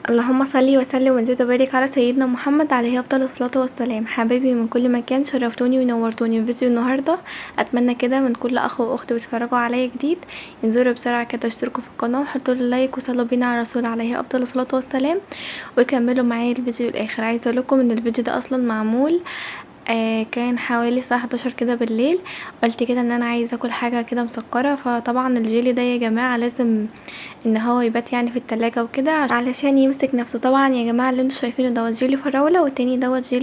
اللهم صل وسلم وزد وبارك على سيدنا محمد عليه افضل الصلاة والسلام. حبايبي من كل مكان، شرفتوني ونورتوني في فيديو النهارده. اتمنى كده من كل اخ واخت بيتفرجوا عليا جديد ينزلوا بسرعة كده اشتركوا في القناة وحطوا لي like وصلوا بينا على الرسول عليه افضل الصلاة والسلام، وكملوا معايا الفيديو الاخر. عايزه اقول لكم ان الفيديو ده اصلا معمول كان حوالي الساعة 11 كده بالليل. قلت كده ان انا عايزه اكل حاجة كده مسكره، فطبعا الجيلي ده يا جماعة لازم ان هو يبات في التلاجة وكده علشان يمسك نفسه. طبعا يا جماعة اللي انتوا شايفينه دوت جيلي فراوله، والتاني دوت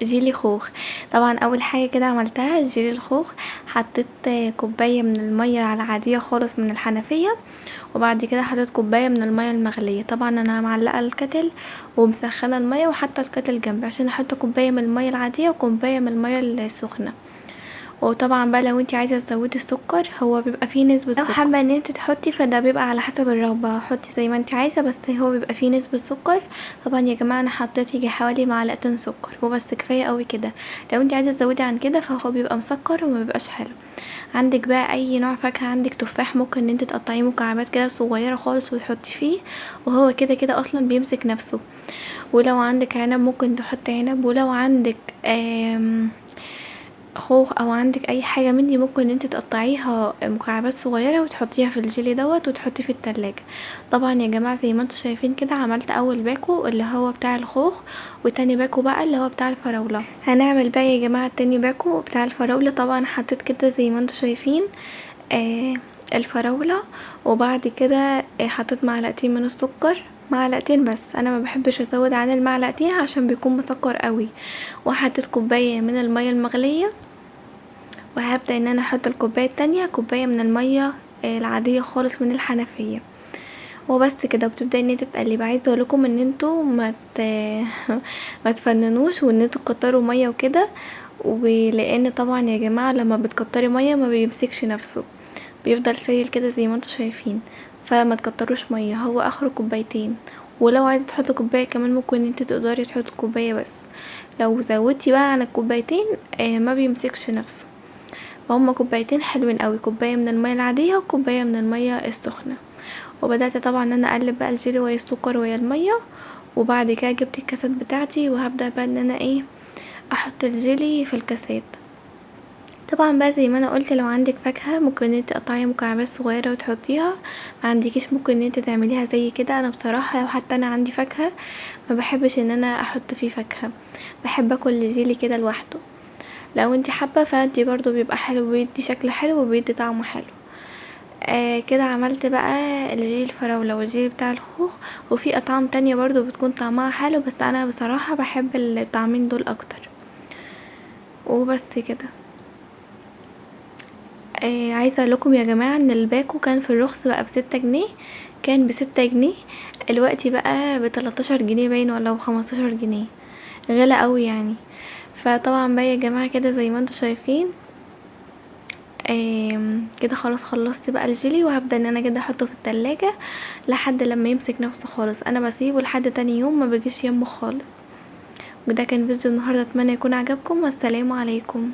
جيلي خوخ. طبعا اول حاجة كده عملتها جيلي الخوخ، حطيت كوباية من المية على العادية خالص من الحنفية، وبعد كده حطيت كوباية من المية المغليه. طبعا انا معلقه ال kettle ومسخنه المية وحاطه ال kettle جنبي عشان احط كوباية من المية العادية وكوبايه من المية السخنة. وطبعا بقى لو انتي عايزه تزودي السكر هو بيبقى فيه نسبه سكر، لو حابة ان انتي تحطي فده بيبقى على حسب الرغبة، حطي زي ما انتي عايزه، بس هو بيبقى فيه نسبه سكر. طبعا يا جماعة انا حطيت يجي حوالي معلقتين سكر وبس، كفاية قوي كده. لو انتي عايزه تزودي عن كده فهو بيبقى مسكر وما بيبقاش حلو. عندك بقى اي نوع فاكهة، عندك تفاح ممكن ان انت تقطعيه مكعبات كده صغيرة خالص وتحطي فيه، وهو كده كده اصلا بيمسك نفسه. ولو عندك عنب ممكن تحطي عنب، ولو عندك خوخ او عندك اي حاجة من دي ممكن ان انت تقطعيها مكعبات صغيرة وتحطيها في الجيلي دوت وتحطيه في التلاجة. طبعا يا جماعة زي ما انتم شايفين كده عملت اول باكو اللي هو بتاع الخوخ، وتاني باكو بقى اللي هو بتاع الفراوله. هنعمل بقى يا جماعة التاني باكو بتاع الفراوله. طبعا حطيت كده زي ما انتم شايفين الفراوله، وبعد كده حطيت معلقتين من السكر، معلقتين بس، انا ما بحبش ازود عن المعلقتين عشان بيكون مسكر قوي. وحطيت كوباية من المية المغليه، وهبدا ان انا احط الكوباية التانية كوباية من المية العادية خالص من الحنفية وبس كده. وبتبداي ان انت تقلبي. عايزه اقول لكم ان انتوا ما تفننوش وان انتوا تكتروا مية وكده، ولان طبعا يا جماعة لما بتكتري مية ما بيمسكش نفسه، بيفضل سايل كده زي ما انتوا شايفين، فما تكتروش مية، هو اخره كوبايتين. ولو عايزه تحطي كوباية كمان ممكن انت تقدري تحطي كوباية بس، لو زودتي بقى عن الكوبايتين ما بيمسكش نفسه. فهم كوبايتين حلوين قوي، كوباية من المية العادية وكوبايه من المية السخنة. وبدات طبعا ان انا اقلب بقى الجيلي ويا السكر ويا المية، وبعد كده جبت الكاسات بتاعتي وهبدا بقى ان انا احط الجيلي في الكاسات. طبعا بقى زي ما انا قلت لو عندك فاكهة ممكن ان انت تقطعيها مكعبات صغيرة وتحطيها، ما عندكيش ممكن ان انت تعمليها زي كده. انا بصراحة لو حتى انا عندي فاكهة ما بحبش ان انا احط فيه فاكهة، بحب اكل الجيلي كده لوحده. لو انت حابة فانت برضو بيبقى حلو، بيدي شكل حلو وبيدي طعم حلو. كده عملت بقى الجيلي الفراوله والجيلي بتاع الخوخ، وفي اطعام تانية برضو بتكون طعمها حلو، بس انا بصراحة بحب الطعمين دول اكتر. وبس كده. عايزه اقول لكم يا جماعة ان الباكو كان في الرخص بقى ب6 جنيه، كان ب6 جنيه، دلوقتي بقى ب13 جنيه باين ولا ب15 جنيه، غلا قوي. فطبعا بقى يا جماعة كده زي ما انتم شايفين، كده خلاص خلصت بقى الجيلي، وهبدا ان انا كده احطه في التلاجة لحد لما يمسك نفسه خالص. انا بسيبه لحد تاني يوم، ما بيجيش يمه خالص. وده كان فيديو النهارده، اتمنى يكون عجبكم، والسلام عليكم.